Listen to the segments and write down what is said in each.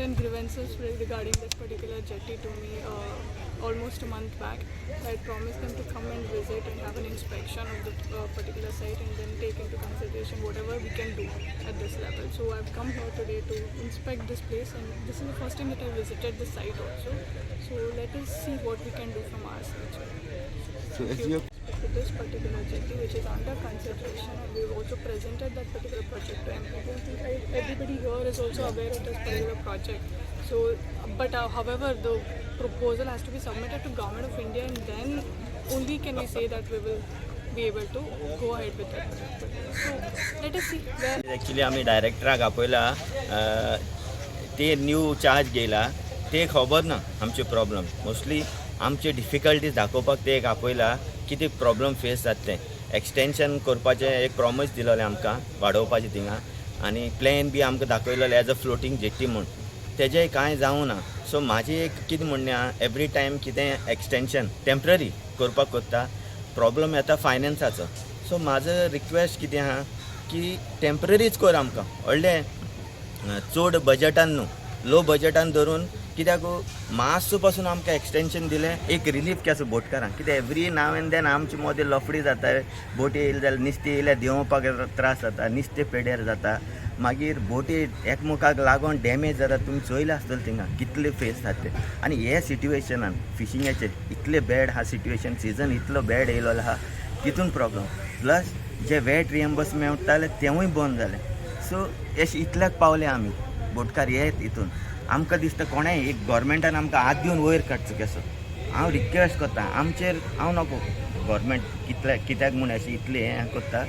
certain grievances regarding this particular jetty to me almost a month back. I had promised them to come and visit and have an inspection of the particular site and then take into consideration whatever we can do at this level. So I've come here today to inspect this place, and this is the first time that I visited the site also. So let us see what we can do from our side. So Thank as you. you To this particular jetty, which is under consideration, and we've also presented that particular project to MPP. I think everybody here is also aware of this particular project. So, but however, the proposal has to be submitted to Government of India, and then only can we say that we will be able to go ahead with that particular. So, let us see where. Actually आमी डायरेक्टराक आपयला, ते new charge घेयला, ते खबर ना आमचे problem. Mostly आमचे difficulties दाखोवपाक ते एक आपयला कितें प्रॉब्लम फेस जातलें. एक्सटेंशन करपाचें एक प्रॉमीस दिलोलें आमकां वाडोवपाचें थिंगा आनी प्लॅन बी आमकां दाखयलोलें एज अ फ्लोटींग जेट्टी म्हूण, तेजें कांय जावं ना. सो म्हाजें एक कितें म्हणणें आहा, एवरी टायम कितें एक्सटेंशन टेंपररी करपाक कोत्ता, प्रॉब्लम येता फायनान्साचो. सो म्हाजो रिक्वेस्ट कितें आहा की टेंपररीच कर आमकां, व्हडलें चड बजटान न्हू, लो बजटान धरून. कित्याक मातसो पासून आमकां एक्सटेंशन दिलें एक रिलीफ केसो बोटकारांक. कित्याक एवरी नाव एंड then आमचे मदें लफडी जाता. बोटी येयले जाल्यार नुस्तें येयल्यार देंवपाक त्रास जाता, नुस्तें पेड्यार जाता, मागीर बोटी एकमेकाक लागून डॅमेज जाता. तुमी चोयले आसतले थिंगा कितले फेस जाता ते. आनी हे सिट्युएशनान फिशिंगाचेर इतले बॅड आहा सिट्युएशन, सिजन इतलो बॅड येयलो आहा, तितून प्रॉब्लम, प्लस जे वॅट रिएम्बर्समेंट मेळटाले तेवूय बंद जाले. सो अशें इतल्याक पावले आमी बोटकार. हे हितून आमकां दिसता कोणेंय एक गोवोरमेंटान आमकां हात दिवन वयर काडचो केसो. हांव रिक्वेस्ट करता आमचेर, हांव नको गोवोरमेंट कितले कित्याक म्हूण अशें इतलें हें करता,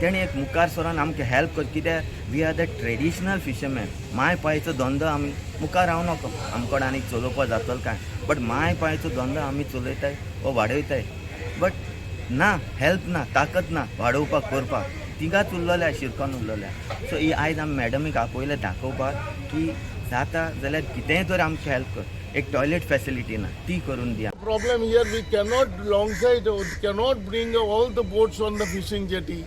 तेणी एक मुखार सरोन आमकां हेल्प कर. कित्याक we are the traditional fisherman. My पायचो धंदो आमी मुखार हांव नको आमकोड आनीक चलोवपा जातलो काय, बट my पायचो धंदो आमी चलयताय वो वाडयताय, बट ना हेल्प ना, ताकत ना वाडोवपाक करपाक. तिगाच उरलोले, शिरकोन उरलोले. सो ही आयज आमी मॅडमीक आपयलें दाखोवपाक की जाता जाल्यार कितेंय तर आमकां हेल्प कर. एक टॉयलेट फॅसिलिटी ना, ती करून दिया. Problem here, we cannot alongside, cannot bring all the boats on the fishing jetty.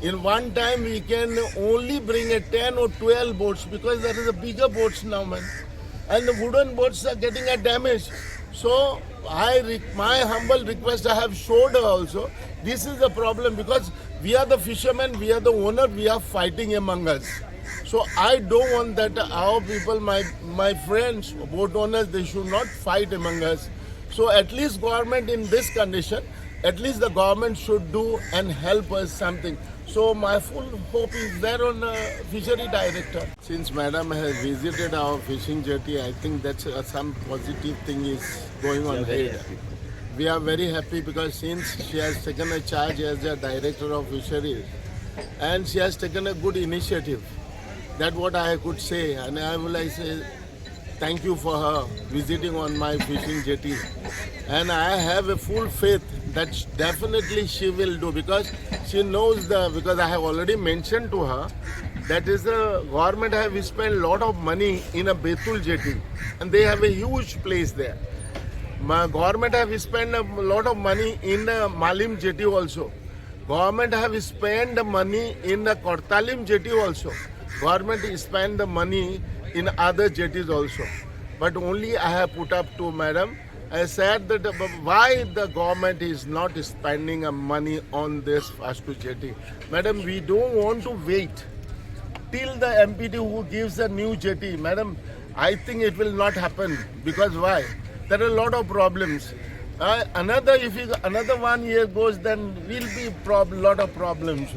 In one time we can only bring a 10 or 12 boats because there is a bigger boats now, man, and the wooden boats are getting a damage. So my humble request, I have showed her also, this is the problem, because we are the fishermen, we are the owner, we are fighting among us. So I don't want that our people, my friends, boat owners, they should not fight among us. So at least government in this condition, at least the government should do and help us something. So my full hope is there on fishery director. Since madam has visited our fishing jetty, I think that's some positive thing is going on We are very here. Happy. We are very happy because since she has taken a charge as a director of fisheries, and she has taken a good initiative. That what I could say, and I will like say thank you for her visiting on my fishing jetty. And I have a full faith that definitely she will do, because she knows the, because I have already mentioned to her that is the government have spent a lot of money in a Betul jetty and they have a huge place there. My government have spent a lot of money in the Malim jetty also. Government have spent the money in the Kortalim jetty also. Government spend the money in other jetties also. But only I have put up to madam, I said that why the government is not spending a money on this Vasco jetty. Madam, we don't want to wait till the MPT who gives a new jetty. Madam, I think it will not happen because why? There are a lot of problems. Another if you, another one year goes, then will be lot of problems.